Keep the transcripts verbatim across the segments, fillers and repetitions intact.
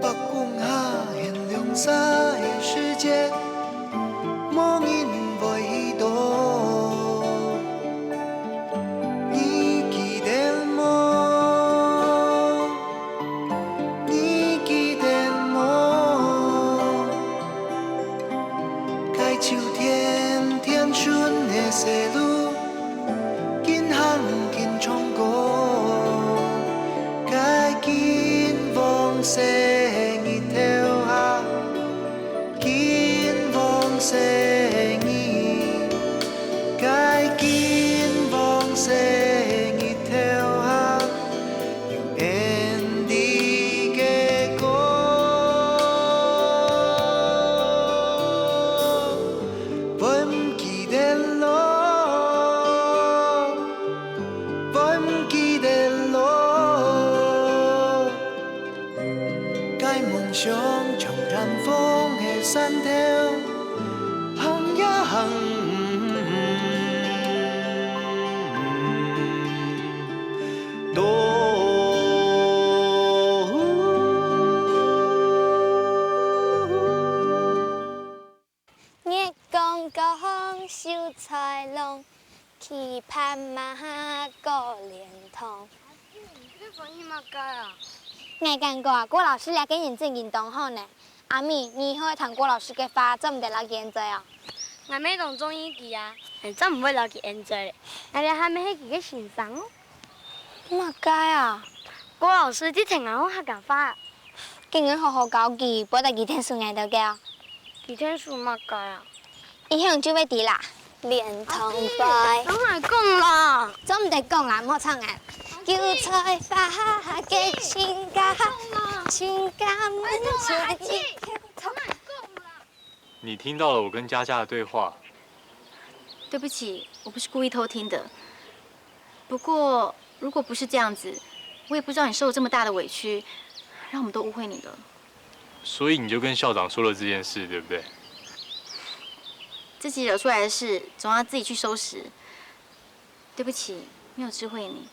月光下，現兩儕个世界，無人會去到。你記得無？你記得無？該秋天，天春个細路，緊行緊唱歌，該金黃色日頭下，金黃色日，該金黃色日頭下，有𫣆俚个歌，會毋記得咯？ 會毋記得咯？該夢想像巔峰个山頭，行呀行。月光光，秀才郎，棋盤馬，過蓮塘。阿姊，你這个翻譯麼个啊？𠊎感覺啊，郭老師這个人真經當好呢。阿咪，你以後愛聽郭老師个話，做毋得摎佢冤嘴哦。𠊎乜當中意佢啊，𠊎正毋會摎佢冤嘴咧。𠊎這下乜係佢个先生哦。麼个啊？郭老師在同𠊎學客家話。 今日好好教佢，背得佢𢯭手𠊎兜个哦。佢𢯭手麼个啊？以後就會知啦。蓮塘花。摎𠊎講啦。做毋得講啦，毋好吵𠊎。韭菜花个親家，親家門前一條通。你聽到了我跟佳佳的對話。對不起，我不是故意偷聽的。 不過，如果不是這樣子，我也不知道你受了這麼大的委屈，讓我們都誤會你了。所以你就跟校長說了這件事，對不對？自己惹出來的事，總要自己去收拾。對不起，沒有知會你。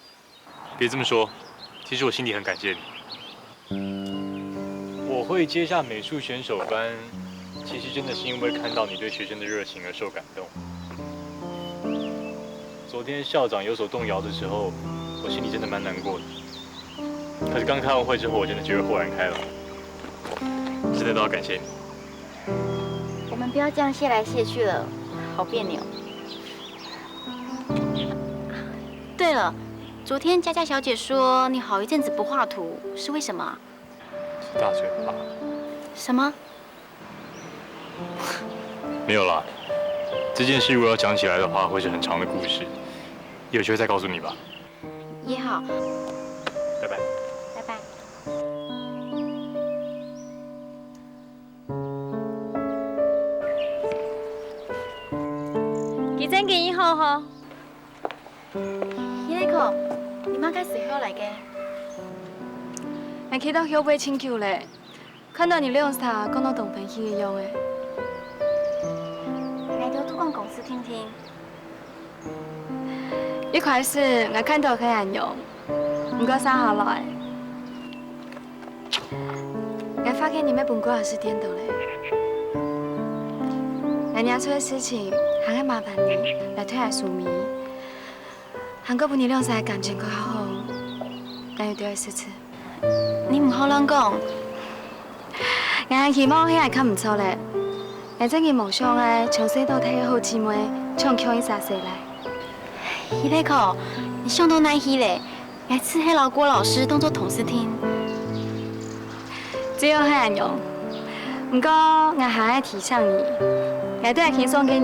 別這麼說，其實我心裡很感謝你。 我會接下美術選手班，其實真的是因為看到你對學生的熱情而受感動。昨天校長有所動搖的時候，我心裡真的蠻難過的。可是剛開完會之後，我真的覺得豁然開朗。真的都要感謝你。我們不要這樣謝來謝去了，好彆扭。對了，昨天佳佳小姐說你好一陣子不畫圖，是為什麼啊？ 大嘴巴。什麼？沒有啦，這件事如果要講起來的話，會是很長的故事，有機會再告訴你吧。也好。拜拜。拜拜。佢真經已好吼。 Hideko，你麼个時候來个？𠊎去到後背盡久咧，看到你兩儕講到當歡喜个樣仔。𠊎兜都講公事定定。一開始𠊎看到係恁樣，毋過續下來，𠊎發現你乜分郭老師顛倒咧。𠊎惹出个事情，還愛麻煩你來替𠊎收尾。 還過分你兩儕个感情過較好，𠊎有兜仔失志。你毋好亂講。𠊎還希望係𠊎看毋著咧。𠊎正經無想愛從細到大个好姊妹，搶共一儕細賴。Hideko，你想到哪去咧？𠊎只係摎郭老師當做同事定。 只有係恁樣。毋過，𠊎還愛提醒你，𠊎對𠊎欣賞个人，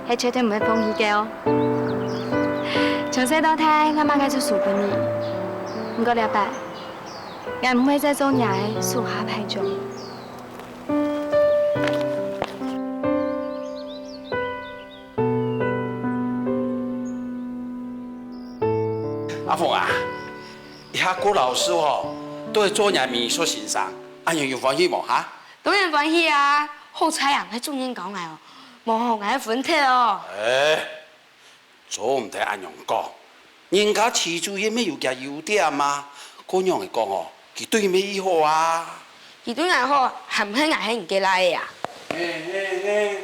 係絕對毋會放棄个哦。從細到大，𠊎麼个就輸分你。毋過這擺，𠊎毋會再做若个手下敗將。阿鳳啊， 這下郭老師吼，都係做若美術先生，恁樣有歡喜無哈？當然歡喜啊！好彩啊，𠊎主任教𠊎哦，無吼𠊎會昏忒哦。欸，做毋得恁樣講，人家徐主任乜有厥優點啊，該仰仔講哦，佢對你乜已好啊。佢對𠊎好，還毋係𠊎係人个倈仔啊？嘿嘿嘿，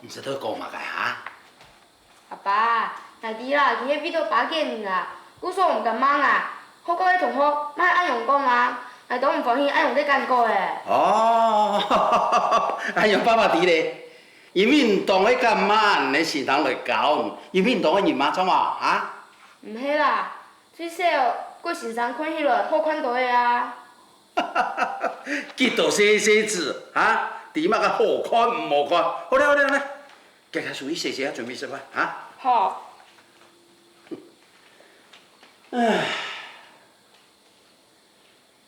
你這兜講麼个哈？阿爸，𠊎知啦，佢係為著巴結你啦，故所毋敢罵𠊎。學校个同學嘛係恁樣講啊，𠊎當毋歡喜恁樣个感覺欸。哦，恁樣爸爸知咧，因為你當會敢罵你个先生來教你，因為你當會人罵著無啊？毋係啦，最少个先生看起來好看兜仔啊。 幾多細細子，哈？知麼个好看毋好看？好了好了好了，遽遽收拾洗洗啊，準備食飯，哈？好。唉，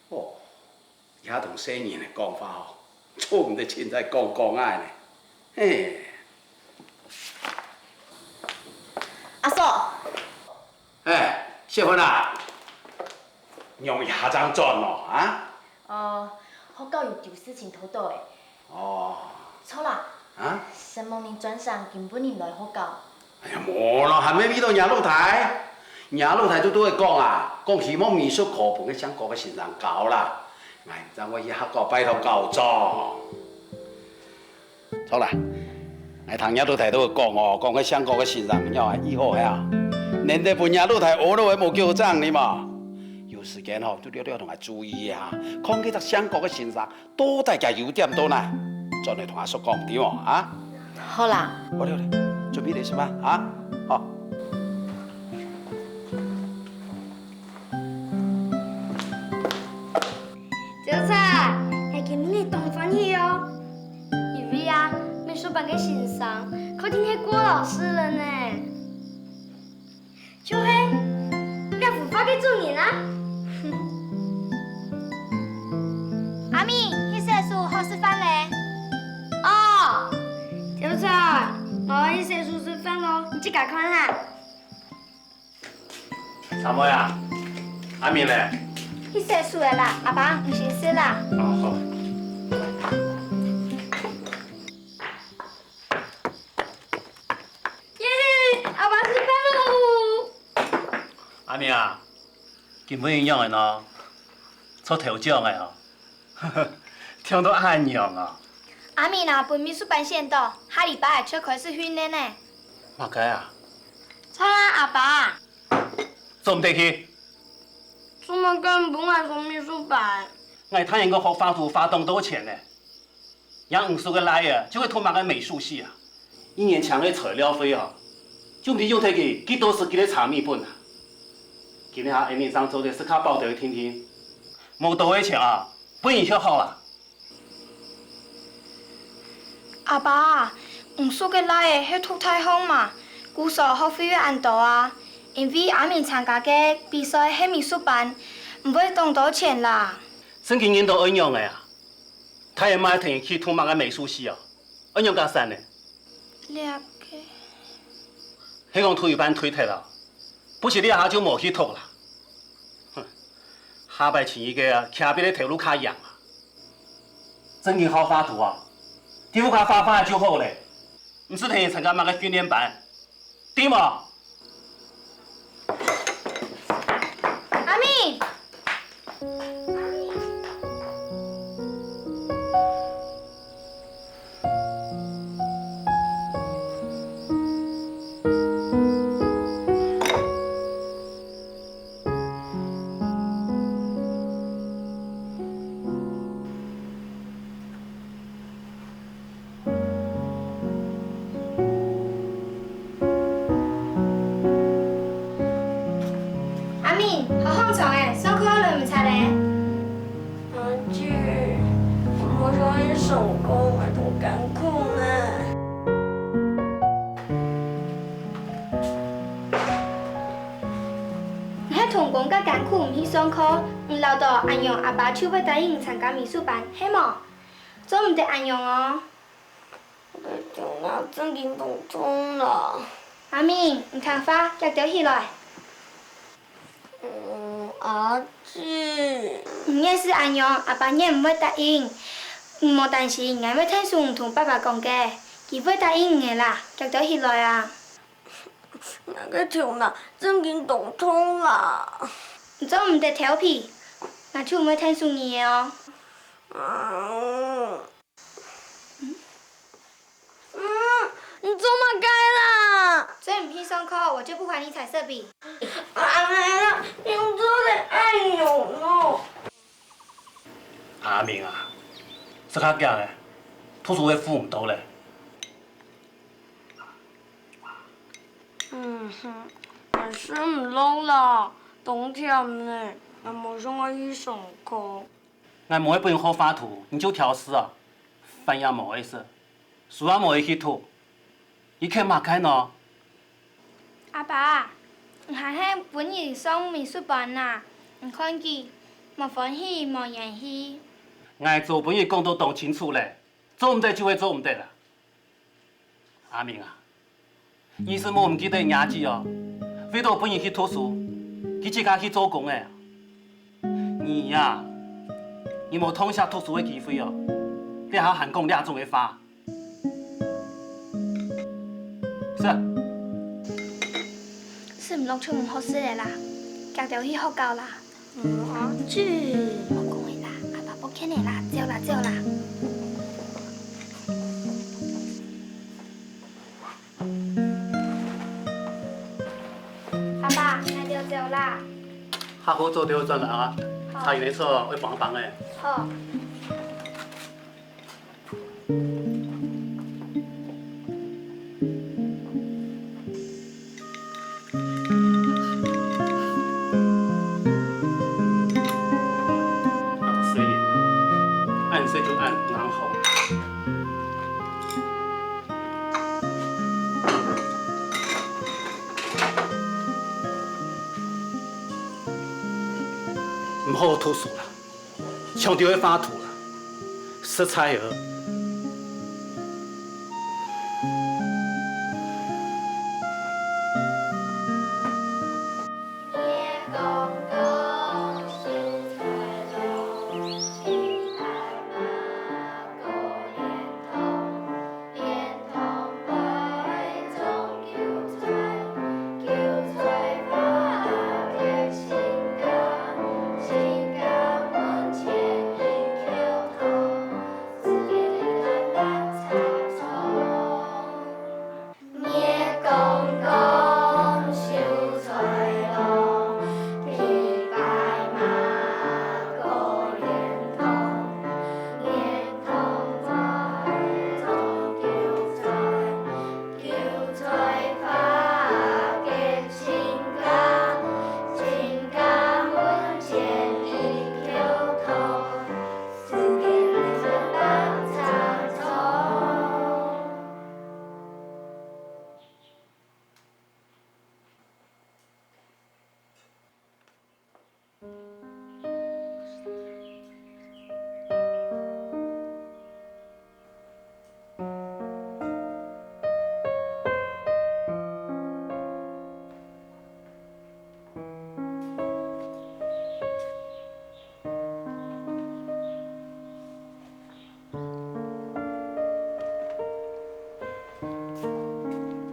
哦，這同細人仔講話哦，做毋得凊彩講講啊呢。嘿。阿嫂， 哎，小芬啊，仰一下正轉哦，啊？哦，學校有兜事情拖著欸。哦。著啦，啊？承蒙你專程今晡日來學校。哎呀，無啦，還毋係為著若老弟。若老弟都對𠊎講啊，講希望美術課分該姓郭个先生教啦。𠊎正會去學校拜託校長。 著啦，𠊎聽若老弟都講哦，講該姓郭个先生仰仔異好係啊，難得分若老弟學著个無糾正你嘛。有時間吼，就略略同𠊎注意一下，看該隻姓郭个先生到底佢優點到哪，轉來同阿叔講，知無啊？好啦。好了好了，準備來食飯啊，好。 秋菜，𠊎今晡日當歡喜哦！因為啊，美術班个先生確定係郭老師了呢。就係這幅畫个主人啊！阿明，去洗手，好食飯咧。哦，秋菜，𠊎愛去洗手食飯囉，你自家看哈。 三妹啊，阿明咧？去洗手了啦，阿爸，你先食啦。哦，好。耶，阿爸食飯囉！阿明啊，今晡日仰仔呢？著頭獎个哦。 暢到恁樣啊！阿明啊，分美術班選到，下禮拜就開始訓練呢。麼个啊？唱啊，阿爸！做毋得去！做麼个毋分𠊎上美術班？𠊎聽人講學畫圖花當多錢呢。若五叔个倈仔就會讀麼个美術系啊！ 一年請个材料費哦，就毋知用忒佢幾多十幾个茶米粉啊！今下阿明正做得食較飽兜定定，無多个錢啊，分佢歇好啊！阿爸啊，五叔个倈仔係讀大學嘛，故所學費會恁多啊，因為阿明參加个比賽係美術班，毋會當多錢啦。正經人都恁樣个啊！大人嘛同佢去讀麼个美術系哦，恁樣較散呢！ 這个。係講讀一半退忒啊，不時這下就無去讀啦。哼，下擺尋一個啊，徛別个頭路較贏啊。正經好畫圖啊，在屋下畫畫就好咧，毋使同人參加麼个訓練班，知無？ 阿明！阿明，好䟘床欸，上課來毋掣咧？阿姊，𠊎無想愛上課，𠊎當艱苦呢。你係同工較艱苦毋去上課，你恅著恁樣阿爸就會答應你參加美術班，係無？做毋得恁樣哦！ 𠊎个頭那正經當痛啦。阿明，你聽話，遽兜起來。嗯，阿姊。你越係恁樣，阿爸越毋會答應。你莫擔心，𠊎會𢯭手你同爸爸講个，佢會答應你个啦，遽兜起來啊！𠊎个頭那正經當痛啦。你做毋得調皮，𠊎就毋會𢯭手你个哦。嗯，你做麼个啦？再毋去上課，我就不還你彩色筆。阿明啊，你做得恁樣哦。阿明啊，食較遽咧，讀書會赴毋著咧。嗯哼，還食毋落啦，當悿呢，𠊎無想愛去上課。 𠊎無愛分你學畫圖，你就挑食啊？飯也無愛食，書也無愛去讀，你譴麼个呢？阿爸，你還係分你上美術班啊？你看佢，無歡喜無元氣。𠊎早分你講到當清楚咧，做毋得就係做毋得啦。 阿明啊，你係無毋記得若姊哦，為著分你去讀書，佢自家去做工了。你呀，你無痛惜讀書个機會哦，這下還講這種个話。食啊。食毋落就毋好食了啦，遽兜去學校啦。 嗯，阿姊。莫講了啦，阿爸不見了啦，走啦，走啦。阿爸，𠊎兜走啦。下課做得轉來啊，好。茶園个草愛幫幫欸。好。 恁細，恁細就恁硬吼。毋好讀書啦。 像兜个畫圖啦，食菜哦。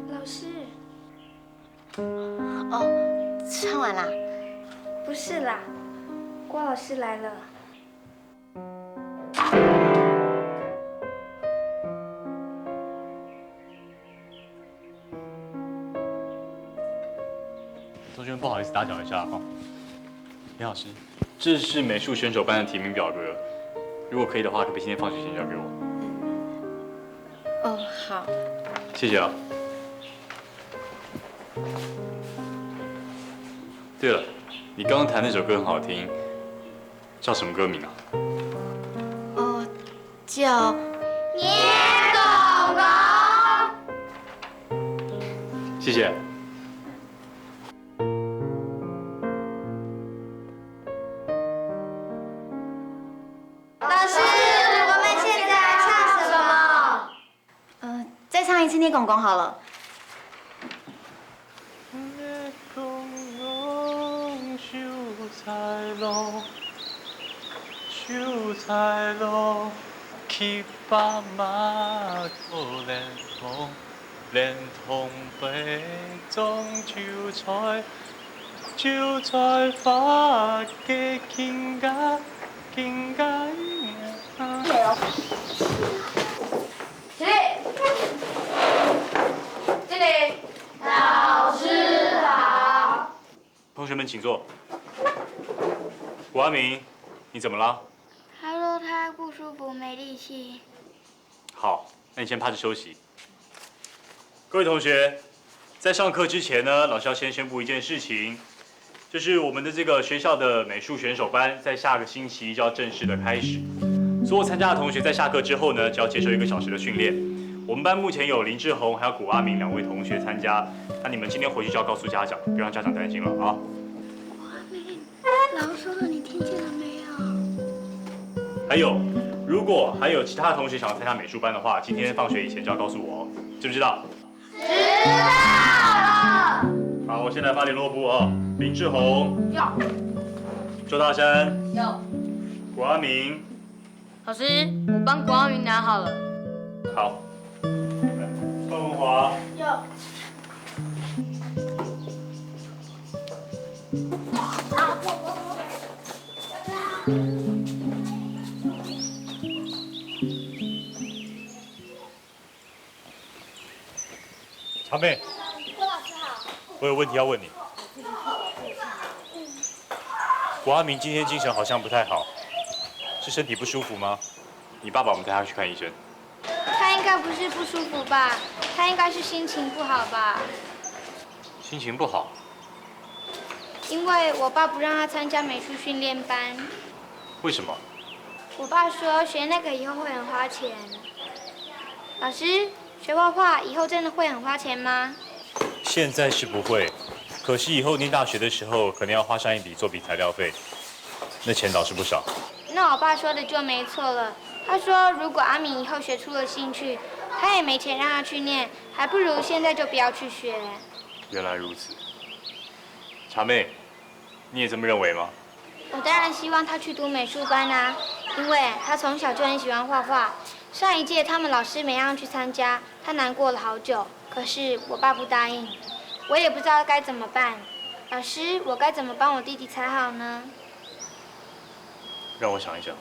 老師。哦，唱完啦？不是啦，郭老師來了。 同學們，不好意思，打攪一下哈。林老師，這是美術選手班的提名表格，如果可以的話，可不可以今天放學前交給我？哦，好。謝謝啊。對了，你剛剛彈那首歌很好聽，叫什麼歌名啊？哦，叫……月光光。謝謝。老師，我們現在唱什麼？ 呃，再唱一次《月光光》好了。月光光，秀才郎，秀才郎，騎白馬過蓮塘，蓮塘背種韭菜，韭菜花結金柑，金柑。起立！敬礼！老师好。同学们请坐。谷阿明，你怎么了？他说他不舒服，没力气。好，那你先趴着休息。各位同学，在上课之前呢，老师要先宣布一件事情，就是我们的这个学校的美术选手班在下个星期就要正式的开始。所有参加的同学在下课之后呢，就要接受一个小时的训练。我们班目前有林志宏还有谷阿明两位同学参加，那你们今天回去就要告诉家长，不要让家长担心了啊。老师说的，你听见了没有？还有，如果还有其他同学想要参加美术班的话，今天放学以前就要告诉我哦，知不知道？知道了。好，我先来发联络簿哦。林志宏。有。周大山。有。谷阿明。老师，我帮谷阿明拿好了。好。来，范文华。有。茶妹，我有问题要问你。谷阿明今天精神好像不太好，是身体不舒服吗？你爸爸，我们带他去看医生。他应该不是不舒服吧？他应该是心情不好吧？心情不好？因为我爸不让他参加美术训练班。为什么？我爸说学那个以后会很花钱。老师，学画画以后真的会很花钱吗？现在是不会，可是以后念大学的时候，可能要花上一笔作品材料费，那钱倒是不少。那我爸说的就没错了。他说，如果阿明以后学出了兴趣，他也没钱让他去念，还不如现在就不要去学。原来如此，茶妹，你也这么认为吗？我当然希望他去读美术班啊，因为他从小就很喜欢画画。上一届他们老师没让他去参加，他难过了好久。可是我爸不答应，我也不知道该怎么办。老师，我该怎么帮我弟弟才好呢？让我想一想。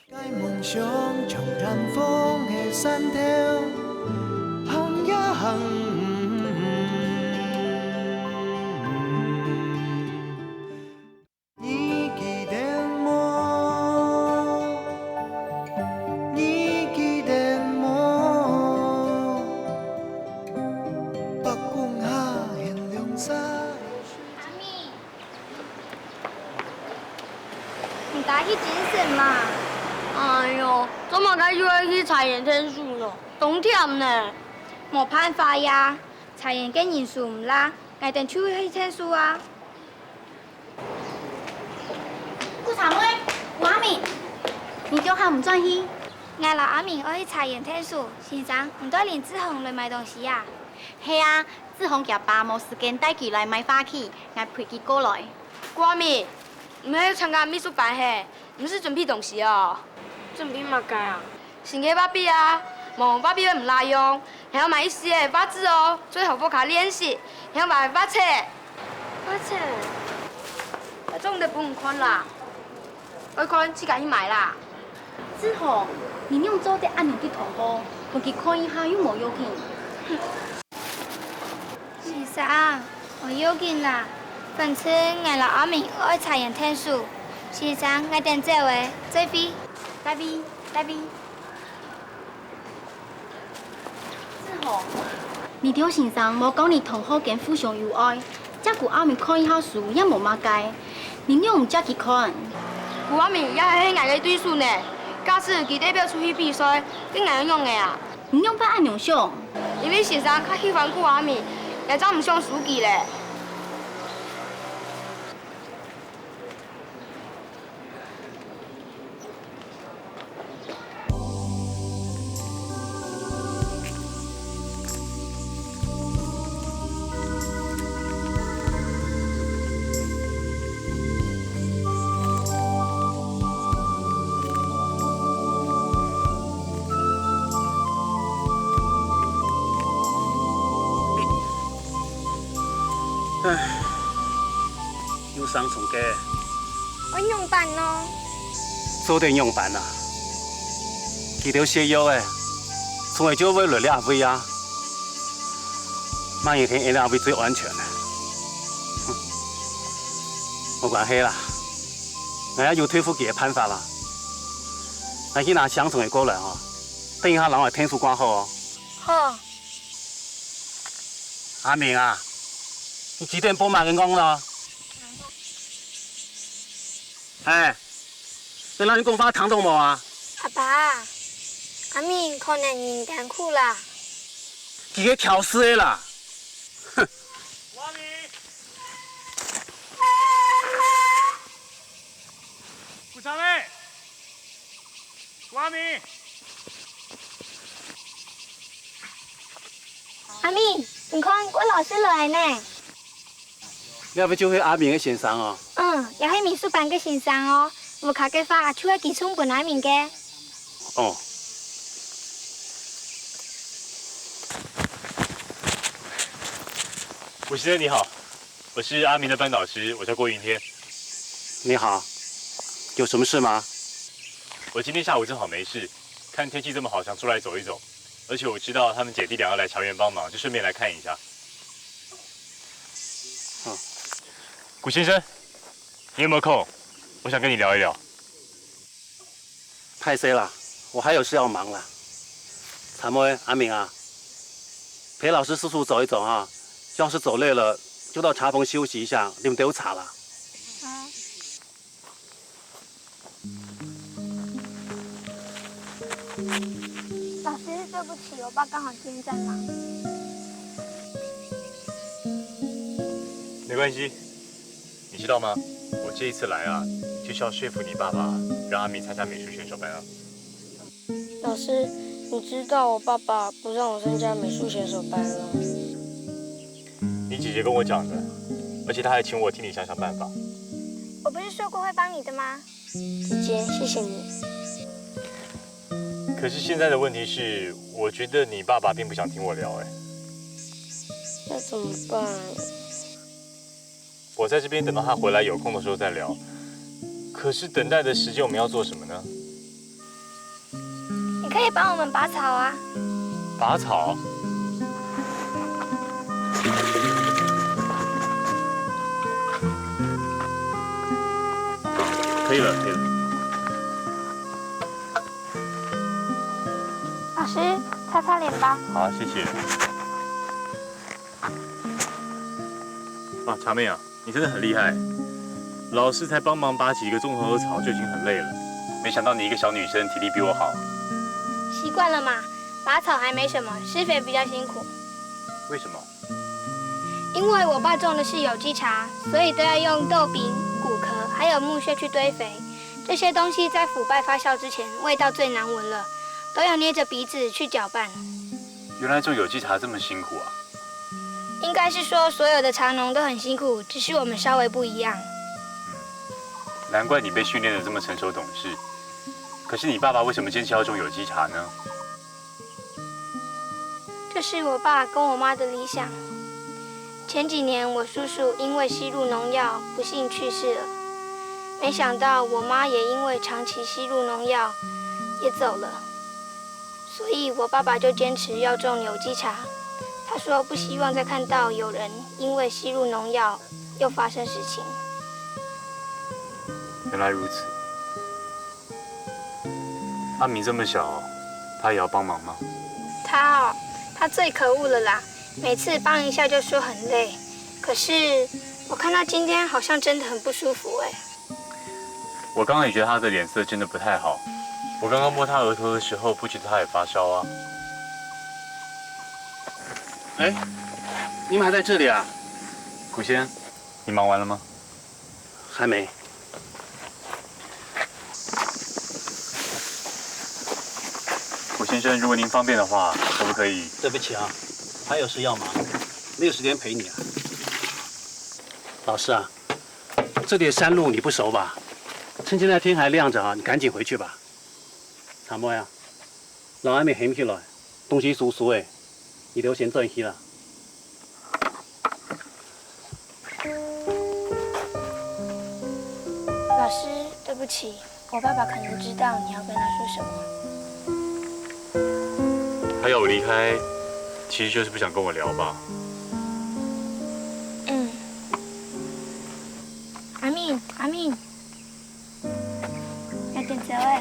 个梦想像阵风个山头，行呀行。你记得无？你记得无？伯公下贤良婿。 你打起精神嘛。哎喲，做麼个又愛去茶園𢯭手呢？當悿呢。無辦法呀，茶園个人手毋罅，𠊎兜就愛去𢯭手啊。顧茶妹，阿明，你仰還毋轉去？𠊎摎阿明愛去茶園𢯭手，先生，你帶林志宏來買東西啊？係啊，志宏厥爸無時間帶佢來買花去，𠊎陪佢過來。 阿明，你係參加美術班係？毋使準備東西哦？準備麼个啊？新个畫筆啊，無畫筆會毋罅用，還愛買一息仔畫紙哦，做學科較練習，還愛買畫冊。畫冊？𠊎做毋得分你看啦，愛看自家去買啦。志宏，你仰做得恁樣對同學？分佢看一下又無要緊。 先生，無要緊啦，反正𠊎摎阿明愛茶園𢯭手。先生，𠊎等走咧，再會。再會，再會。志宏，你兜先生無教你同學間互相友愛，這顧阿明看一下書也無麼个，你仰毋借佢看？顧阿明也係𠊎个對手呢，假使佢代表出去比賽，該𠊎仰仔啊？ 你仰會恁樣想？因為先生較喜歡顧阿明，𠊎正毋想輸佢咧。 唉，又生蟲个。愛仰般呢？做得仰般啊？佢兜食藥个，從來就會來這位啊。麼人聽𠊎這位最安全。哼，無關係啦，𠊎也有對付佢个辦法啦。𠊎去拿香腸仔過來吼，等一下摎𠊎𢯭手掛好哦。好。阿明啊，你幾點半麼个戇咯？ 哎，𠊎摎你講話聽著無啊？阿爸，阿明可能人艱苦啦。佢个挑事个啦。哼。阿明，你看，郭老師來呢。 這位就係阿明个先生哦。嗯，這係美術班个先生哦。屋下个畫就係佢送分阿明个。哦。古先生你好，我是阿明的班导师，我叫郭云天。你好，有什么事吗？我今天下午正好没事，看天气这么好，想出来走一走。而且我知道他们姐弟俩要来茶园帮忙，就顺便来看一下。 古先生，你有没有空？我想跟你聊一聊。歹勢啦，我還有事要忙啦。茶妹，阿明啊，陪老師叔叔走一走哈，要是走累了，就到茶房休息一下，啉兜茶啦。好。 老師，對不起，我爸剛好今天在忙。没关系，你知道吗？我这一次来啊，就是要说服你爸爸，让阿明参加美术选手班啊。老师，你知道我爸爸不让我参加美术选手班了。你姐姐跟我讲的，而且她还请我替你想想办法。我不是说过会帮你的吗？ 姐姐，谢谢你。可是现在的问题是，我觉得你爸爸并不想听我聊，哎。那怎么办？我在这边等到他回来有空的时候再聊。可是等待的时间，我们要做什么呢？ 你可以帮我们拔草啊。拔草？可以了，可以了。老师，擦擦脸吧。好，谢谢。啊，茶妹啊， 你真的很厉害，老师才帮忙拔几个综合草就已经很累了，没想到你一个小女生体力比我好。习惯了嘛，拔草还没什么，施肥比较辛苦。为什么？因为我爸种的是有机茶，所以都要用豆饼、骨壳还有木屑去堆肥。这些东西在腐败发酵之前，味道最难闻了，都要捏着鼻子去搅拌。原来种有机茶这么辛苦啊！ 应该是说所有的茶农都很辛苦，只是我们稍微不一样。难怪你被训练得这么成熟懂事。可是你爸爸为什么坚持要种有机茶呢？这是我爸跟我妈的理想。前几年，我叔叔因为吸入农药不幸去世了，没想到我妈也因为长期吸入农药也走了。 所以我爸爸就坚持要种有机茶。他说不希望再看到有人因为吸入农药又发生事情。原来如此。阿明这么小，他也要帮忙吗？他哦，他最可恶了啦，每次帮一下就说很累。可是我看他今天好像真的很不舒服哎。 我刚刚也觉得他的脸色真的不太好。我刚刚摸他额头的时候，不觉得他也发烧啊。哎，你们还在这里啊？古先，你忙完了吗？还没。古先生，如果您方便的话，可不可以？对不起啊，还有事要忙，没有时间陪你啊。老师啊， 这里的山路你不熟吧？趁现在天还亮着啊，你赶紧回去吧。茶妹啊，摎阿明喊起來，東西收收仔，你兜先轉去啦。老师，对不起，我爸爸可能知道你要跟他说什么。他要我离开，其实就是不想跟我聊吧。嗯。阿明，阿明，要点酒哎。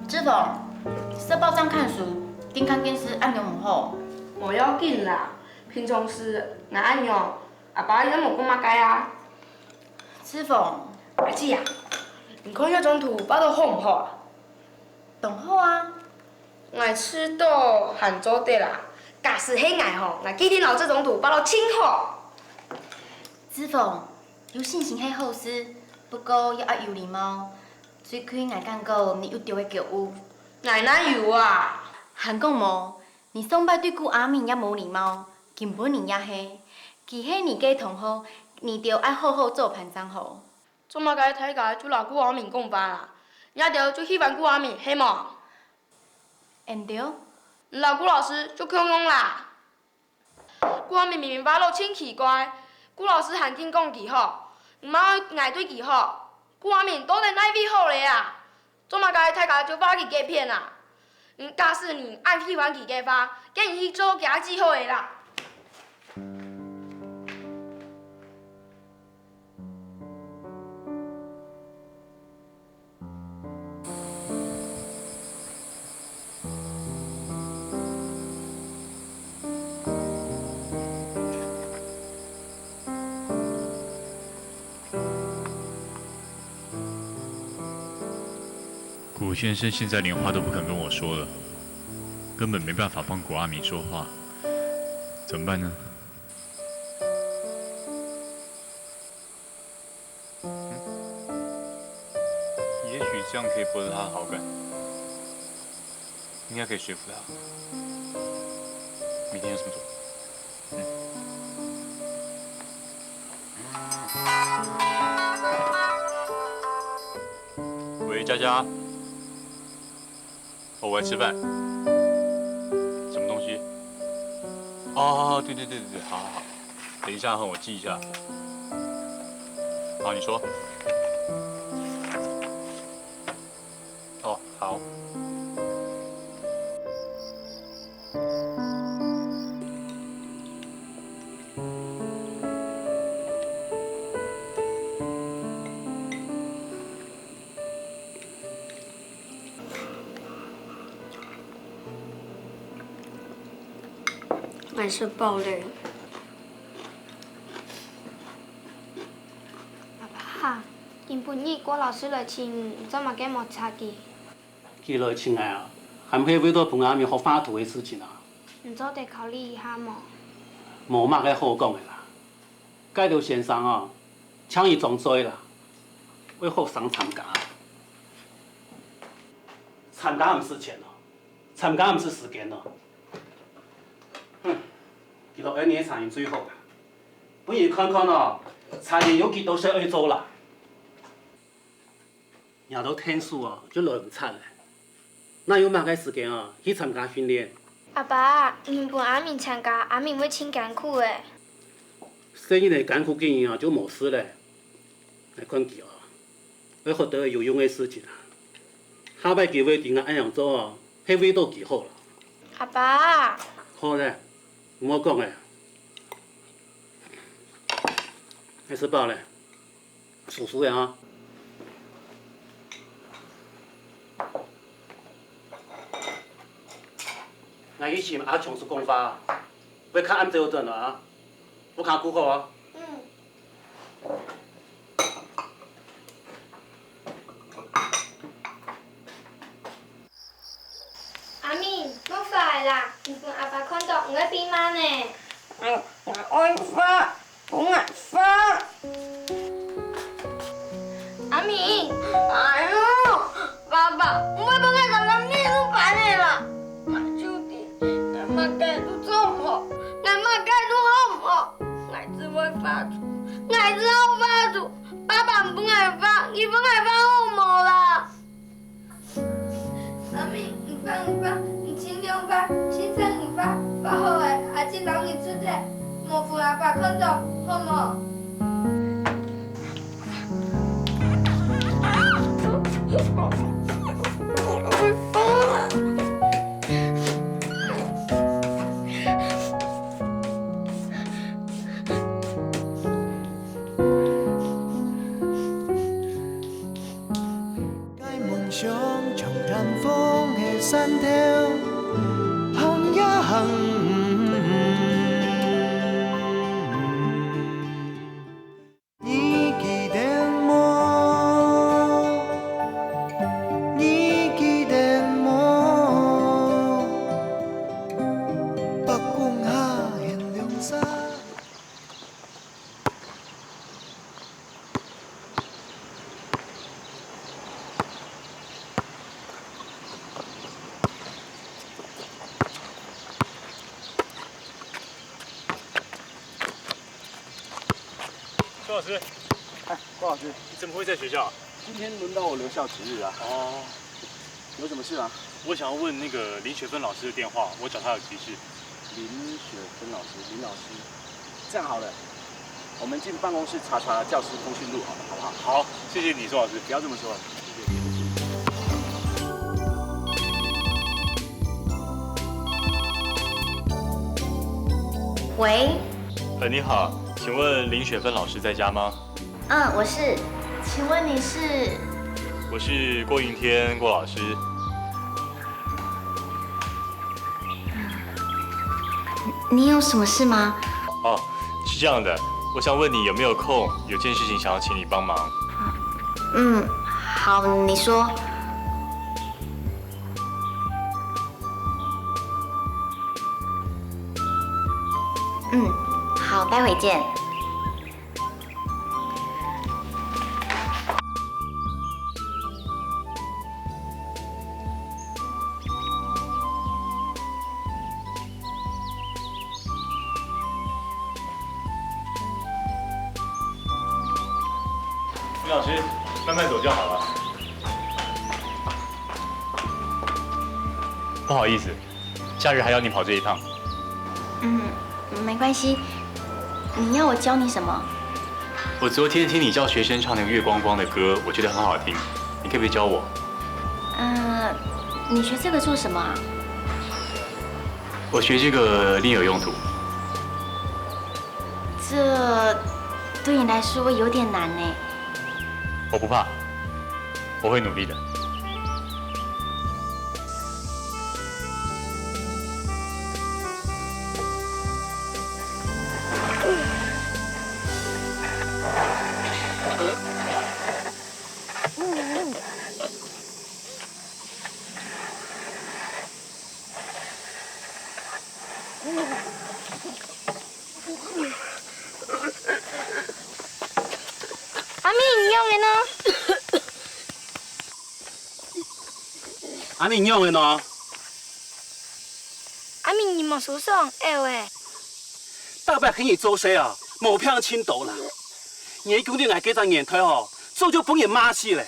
志峰，食飽正看書，緊看電視恁樣毋好。無要緊啦，平常時𠊎恁樣，阿爸也無講麼个啊。志峰，阿姊啊，你看這張圖畫到好毋好啊？當好啊！𠊎試著還做得啦，假使係𠊎吼，𠊎一定摎這張圖畫到盡好。志峰，有信心係好事，不過也愛有禮貌。 最近𠊎感覺你有兜仔驕傲。𠊎哪有啊？還講無，你上擺對古阿明也無禮貌，今晡日也係。佢係你个同學，你兜愛好好做伴正好。做麼个大家就摎古阿明講話啦？你兜就喜歡古阿明，係無？恁兜？你摎古老師就共樣啦。 古阿明明明畫到盡奇怪，古老師還緊講佢好，毋係𠊎對佢好，古阿明到底哪位好咧啊？做麼个大家就畫佢該片啊？嗯，假使你恁喜歡佢个話，該你去做佢个姊好仔啦。 古先生现在连话都不肯跟我说了，根本没办法帮古阿明说话，怎么办呢？ 也许这样可以博得他的好感，应该可以说服他。明天有什么做？嗯。喂，佳佳。 哦，我来吃饭。什么东西？哦，对对对对对，好好好，等一下哈，我记一下。好，你说。哦，好。 𠊎食飽咧。阿爸，今晡日郭老師來尋你，你做麼个無插佢？佢來尋𠊎啊，還毋係為著分阿明學畫圖个事情啊。你做得考慮一下無？無麼个好講个啦。 該兜先生哦，請佢裝載啦，愛學生參加。參加毋使錢哦，參加毋使時間哦。哼，佢兜恁樣个茶園最好啦，分佢看看哦，茶園有幾多事愛做啦。 若都𢯭手哦，就來毋掣咧。哪有麼个時間哦，去參加訓練？阿爸，你分阿明參加，阿明會盡艱苦个。細人仔艱苦幾日哦，就無事咧。來看佢哦，愛學兜有用个事情啊。下擺佢會知𠊎恁樣做哦，係為著佢好啦。阿爸。好咧，毋好講咧。𠊎食飽咧。 叔叔呀。𠊎去尋阿強叔講話，會較暗才轉來啊，屋下顧好啊。嗯。 阿明，莫畫了啦，你分阿爸看著，你會變盲呢。𠊎，𠊎愛畫，分𠊎畫。阿明！哎喲，爸爸，毋會分𠊎常常念書煩的啦。𠊎就知，𠊎麼个都做毋好，𠊎麼个都學毋好，𠊎只會畫圖，𠊎只好畫圖。爸爸毋分𠊎畫，你分𠊎畫好無啦？ 阿明，爸爸看到，好無？ 个夢想像遠方个山頭，行呀行。你記得無？你記得無？伯公下現龍沙。 周老师，哎，郭老师，你怎么会在学校？今天轮到我留校值日啊。哦，有什么事吗？我想要问那个林雪芬老师的电话，我找她有急事。林雪芬老师，林老师，这样好了，我们进办公室查查教师通讯录好了，好不好？好，谢谢你，周老师。不要这么说，谢谢你。喂，呃，你好，请问林雪芬老师在家吗？嗯，我是，请问你是？我是郭云天，郭老师。你有什么事吗？哦，是这样的，我想问你有没有空，有件事情想要请你帮忙。嗯，好，你说。嗯，好，待会见。 李老师，慢慢走就好了。不好意思，假日还要你跑这一趟。嗯，没关系。你要我教你什么？我昨天听你教学生唱那个月光光的歌，我觉得很好听，你可不可以教我？嗯，你学这个做什么啊？我学这个另有用途。这对你来说有点难呢。我不怕，我会努力的。 阿明，你仰仔呢？阿明，你仰仔呢？阿明，你莫受傷，噭欸。大伯跟你做事啊，毛病盡多啦。你講到𠊎這隻年代吼，早就分人罵死咧。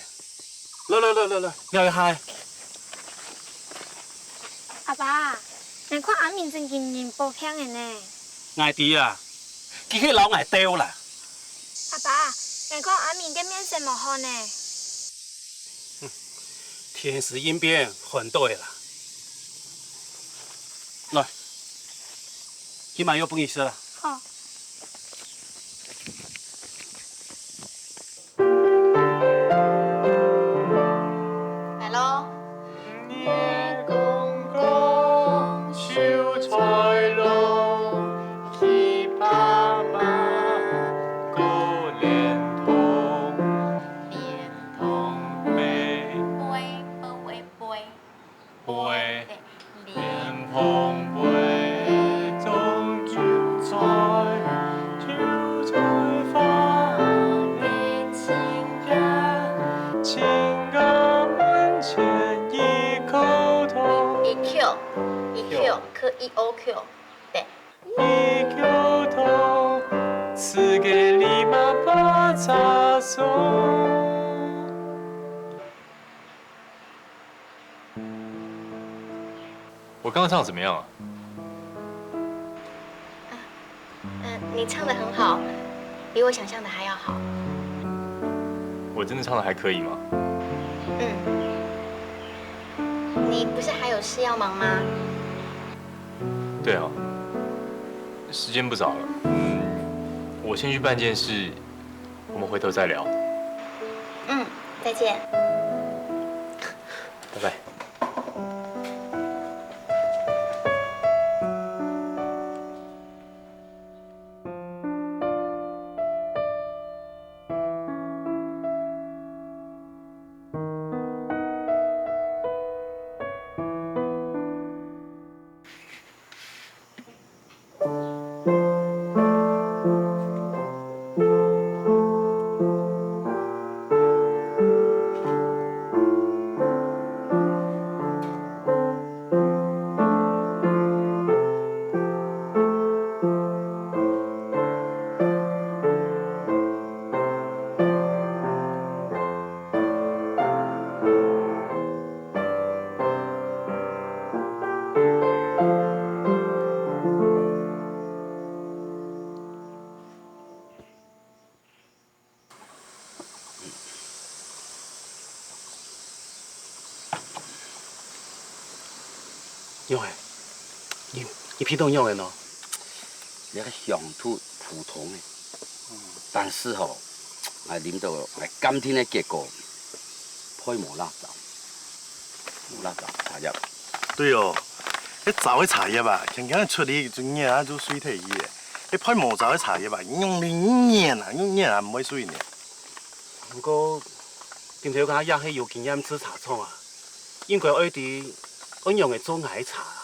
來來來來來，尞一下。 阿爸，𠊎看阿明真經人發病了呢。𠊎知啊，佢係摎𠊎鬥啦。阿爸，𠊎看阿明个面色無好呢。天時應變，寒著了啦。來，去買藥分佢食啦。好。 來囉。月光光，秀才郎，騎白馬，過蓮塘，面堂背。背，背，背。 蓮蓬背種韭菜，韭菜花，親家，親家門前一叩頭。一叩，一叩，叩，K I O叩，對。一叩頭，賜給你媽把茶送。 我剛剛唱得怎麼樣啊？嗯，你唱得很好，比我想象的还要好。我真的唱得还可以吗？嗯。你不是还有事要忙吗？对啊，时间不早了。嗯，我先去办件事，我们回头再聊。嗯，再见。拜拜。仰仔？你，你鼻著仰仔喏？這个香度普通个，但是吼，𠊎啉著𠊎甘甜个結果，配無辣椒，無辣椒茶葉。對哦，該燥个茶葉啊，輕輕仔出去就熱啊，就碎忒去了。該配無燥个茶葉啊，用你熱啊，用熱啊，毋會碎呢。 毋過，今頭家也係有經驗試茶廠啊，應該愛知愛仰仔做𠊎个茶啊。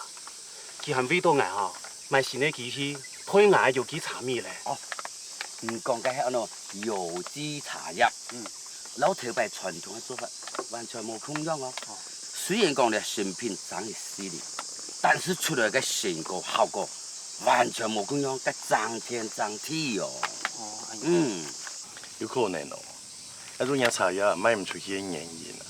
佢還為著𠊎吼，買新个機器，配𠊎个有機茶米咧。哦，你講个係安到有機茶葉，嗯，摎頭擺傳統个做法完全無共樣哦。哦。雖然講這新品爭一息仔，但是出來个成果效果完全無共樣，該爭天爭地哦。哦，恁樣。嗯。 有可能哦，該種若茶葉賣毋出去个原因啊，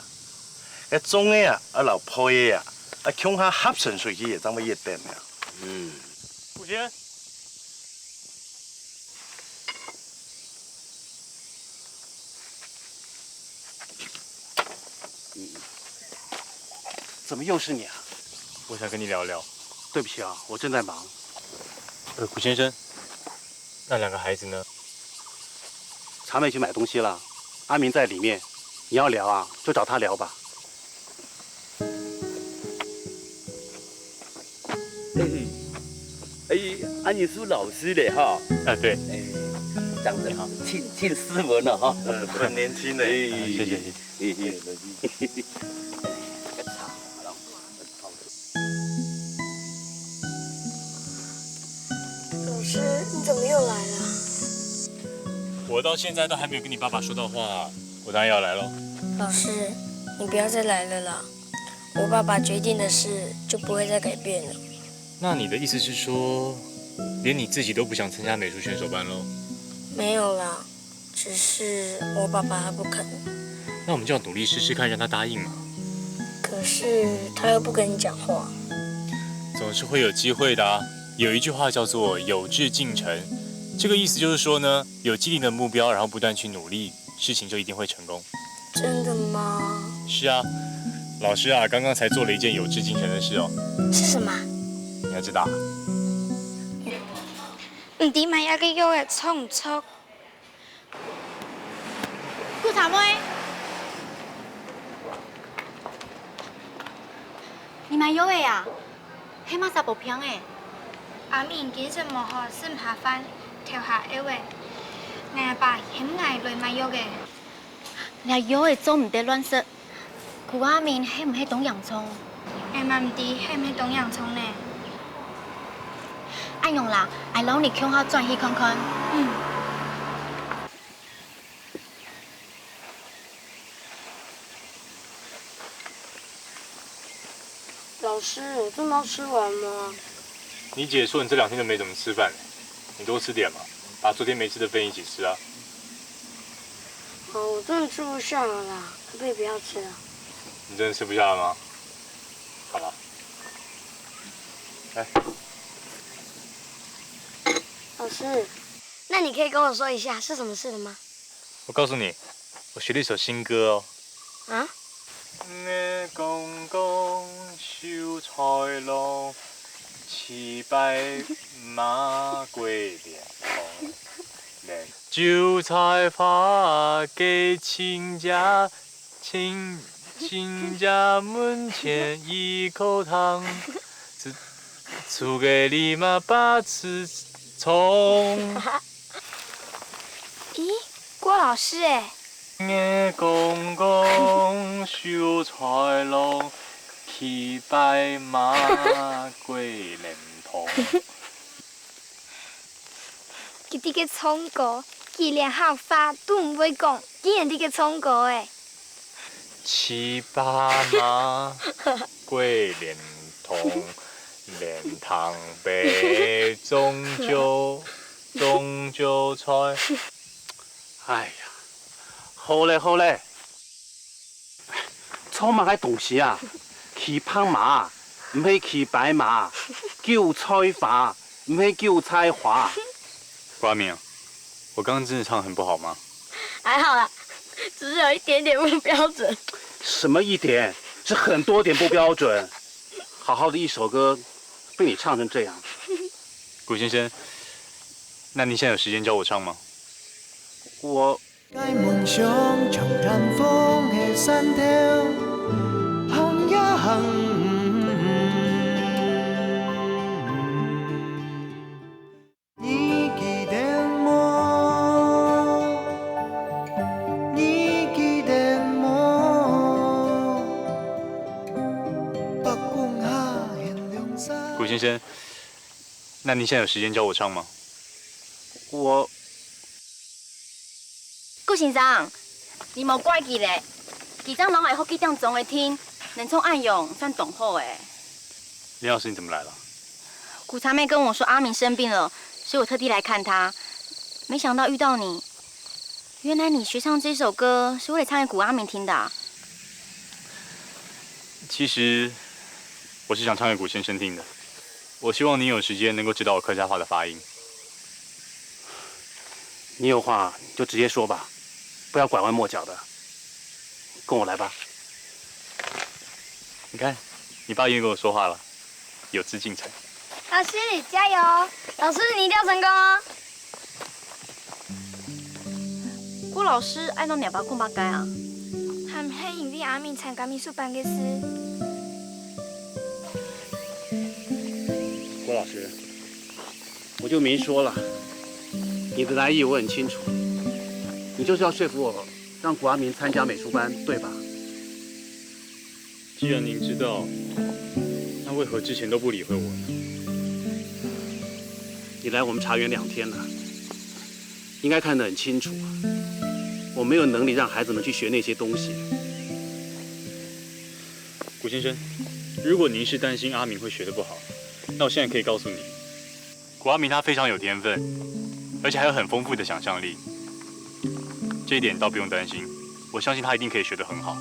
該種个啊，愛摎配个啊，愛共下合成出去个，正會一等啊。嗯。古先，怎麼又是你啊？我想跟你聊聊。對不起啊，我正在忙。呃，古先生，那兩個孩子呢？ 他們去買東西了，阿明在裡面，你要聊啊，就找他聊吧。哎，哎，啊，你是老師的哈？啊，對。哎，講得好，你好。挺，挺斯文的哈。呃，很年輕的。哎，謝謝，謝謝。哎，哎。 老師，你怎麼又來了？我到現在都還沒有跟你爸爸說到話，我當然要來咯。老師，你不要再來了啦！我爸爸決定的事就不會再改變了。那你的意思是說，連你自己都不想參加美術選手班咯？沒有啦， 只是我爸爸他不肯。那我們就要努力試試看，讓他答應嘛。可是他又不跟你講話。總是會有機會的啊。有一句話叫做"有志進程"，這個意思就是說呢，有既定的目標，然後不斷去努力，事情就一定會成功。真的嗎？是啊，老師啊，剛剛才做了一件有志進程的事哦。是什麼？你還知道啊？毋知買這個藥仔著毋著？ 苦茶妹，你買藥仔啊？係麼儕發病个？阿明精神無好，食毋下飯，頭下枵仔。𠊎阿爸喊𠊎來買藥仔。這藥仔做毋得亂食。 古阿明係毋係當嚴重？𠊎嘛毋知係毋係當嚴重呢。恁樣啦，𠊎摎你共下轉去看看。嗯。老師，我這包吃完嗎？你姐說你這兩天都沒怎麼吃飯，你多吃點嘛，把昨天沒吃的分你一起吃啊。 好，我真的吃不下了啦，可不可以不要吃了？你真的吃不下了嗎？好了，來。老師，那你可以跟我说一下是什么事了吗？我告诉你，我学了一首新歌哦。啊？我公公守菜郎，七百马过莲塘。莲韭菜花个亲家，亲亲家门前一口塘，出出个里嘛八尺长。咦，郭老师哎，我公公守菜郎，骑白马过莲塘。佢哋个唱歌，佢連客話都毋會講，竟然在个唱歌哎。骑白马过莲塘，莲塘边种韭种韭菜。哎呀，好咧好咧，唱麼个東西啊？騎白馬，毋係騎白馬；韭菜花，毋係韭菜花。郭阿明，我刚刚真的唱得很不好吗？还好啦，只是有一点点不标准。什么一点？是很多点不标准。好好的一首歌，被你唱成这样。古先生，那您现在有时间教我唱吗？我个梦想像阵风个山头，行呀行。你记得无？你记得无？北风下现凉衫。古先生，那您现在有时间教我唱吗？我顾先生，你莫怪佢咧，佢正摎𠊎學幾點鐘个聽，能唱恁樣算當好欸。林老师，你怎么来了？古茶妹跟我说阿明生病了，所以我特地来看他。没想到遇到你，原来你学唱这首歌是为了唱给古阿明听的啊。其实我是想唱给古先生听的。我希望您有时间能够指导我客家话的发音。你有话就直接说吧，不要拐弯抹角的。跟我来吧。你看，你爸愿意跟我说话了，有志进财。老师，加油！老师，你一定要成功哦！顾老师愛摎若爸講麼个啊？還係因為阿明參加美術班个事。郭老师，我就明說了，你的来意我很清楚，你就是要说服我让古阿明参加美术班，对吧？既然您知道，那为何之前都不理会我呢？你来我们茶园两天了，应该看得很清楚，我没有能力让孩子们去学那些东西。古先生，如果您是担心阿明会学得不好，那我现在可以告诉你，古阿明他非常有天分，而且还有很丰富的想象力，这一点倒不用担心。我相信他一定可以学得很好。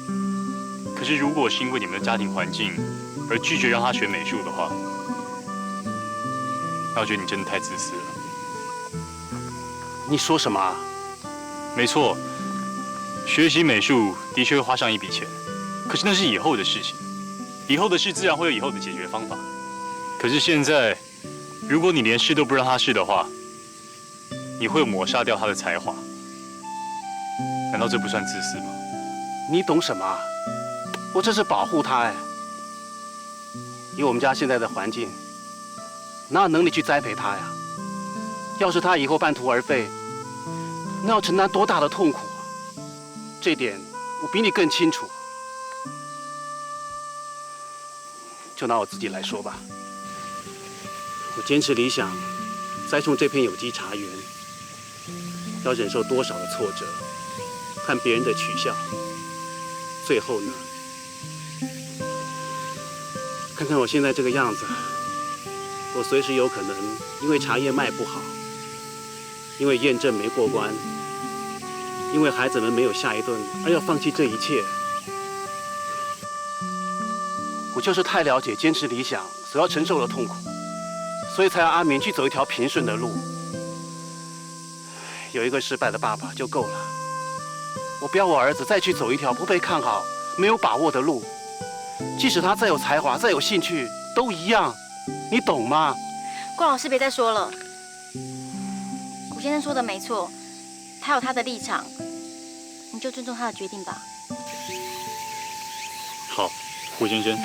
可是如果是因为你们的家庭环境而拒绝让他学美术的话，那我觉得你真的太自私了。你说什么啊？没错，学习美术的确会花上一笔钱，可是那是以后的事情，以后的事自然会有以后的解决方法。可是现在，如果你连试都不让他试的话，你会抹杀掉他的才华。难道这不算自私吗？你懂什么啊？我这是保护他哎。以我们家现在的环境，哪有能力去栽培他呀？要是他以后半途而废，那要承担多大的痛苦啊！这点我比你更清楚。就拿我自己来说吧，我坚持理想，栽种这片有机茶园，要忍受多少的挫折和别人的取笑，最后呢，看看我现在这个样子，我随时有可能因为茶叶卖不好，因为验证没过关，因为孩子们没有下一顿而要放弃这一切。我就是太了解坚持理想所要承受的痛苦，所以才要阿明去走一条平顺的路。有一个失败的爸爸就够了。我不要我儿子再去走一条不被看好、没有把握的路，即使他再有才华、再有兴趣，都一样。你懂吗？顾老师别再说了，古先生说的没错，他有他的立场，你就尊重他的决定吧。好，顾先生，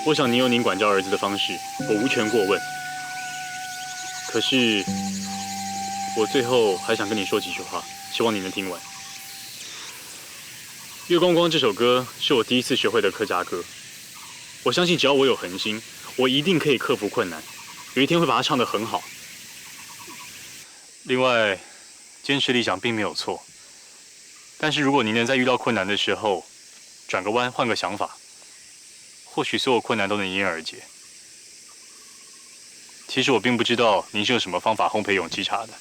我想您有您管教儿子的方式，我无权过问。可是，我最后还想跟你说几句话，希望你能听完。《月光光》这首歌是我第一次学会的客家歌，我相信只要我有恒心，我一定可以克服困难，有一天会把它唱得很好。另外，坚持理想并没有错，但是如果您能在遇到困难的时候转个弯，换个想法，或许所有困难都能迎刃而解。其实我并不知道您是用什么方法烘焙有机茶的。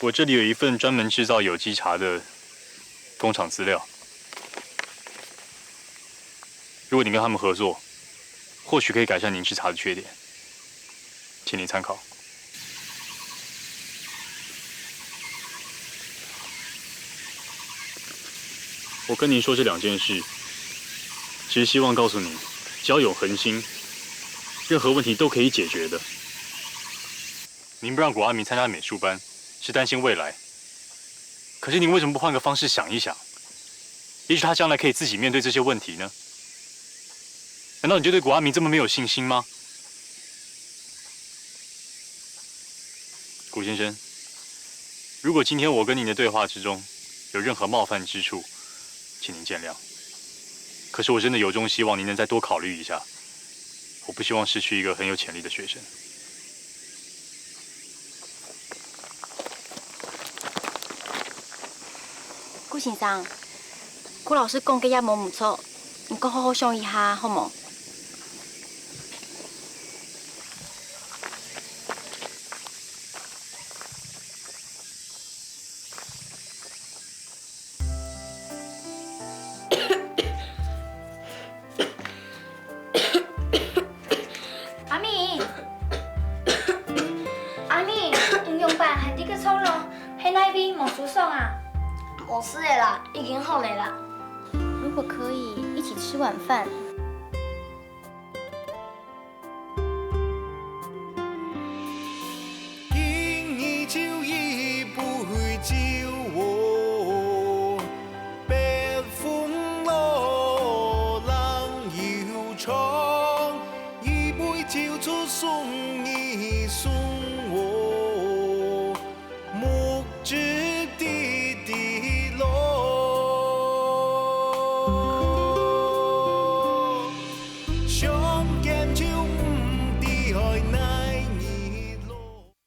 我这里有一份专门制造有机茶的工厂资料，如果你跟他们合作，或许可以改善您制茶的缺点，请您参考。我跟您说这两件事，只是希望告诉你，只要有恒心，任何问题都可以解决的。您不让古阿明参加美术班，是担心未来。可是您为什么不换个方式想一想？也许他将来可以自己面对这些问题呢？难道你就对古阿明这么没有信心吗？古先生，如果今天我跟您的对话之中有任何冒犯之处，请您见谅。可是我真的由衷希望您能再多考虑一下，我不希望失去一个很有潜力的学生。顾先生，顾老师讲个也无毋错，你讲好好想一下，好无？ 阿明，阿明，你仰般還在該坐咯？係哪位無舒爽啊？無事个啦，已經好了啦。如果可以，一起吃晚飯。今日就一杯酒喔，别分我冷又长，一杯酒出送你送我，目汁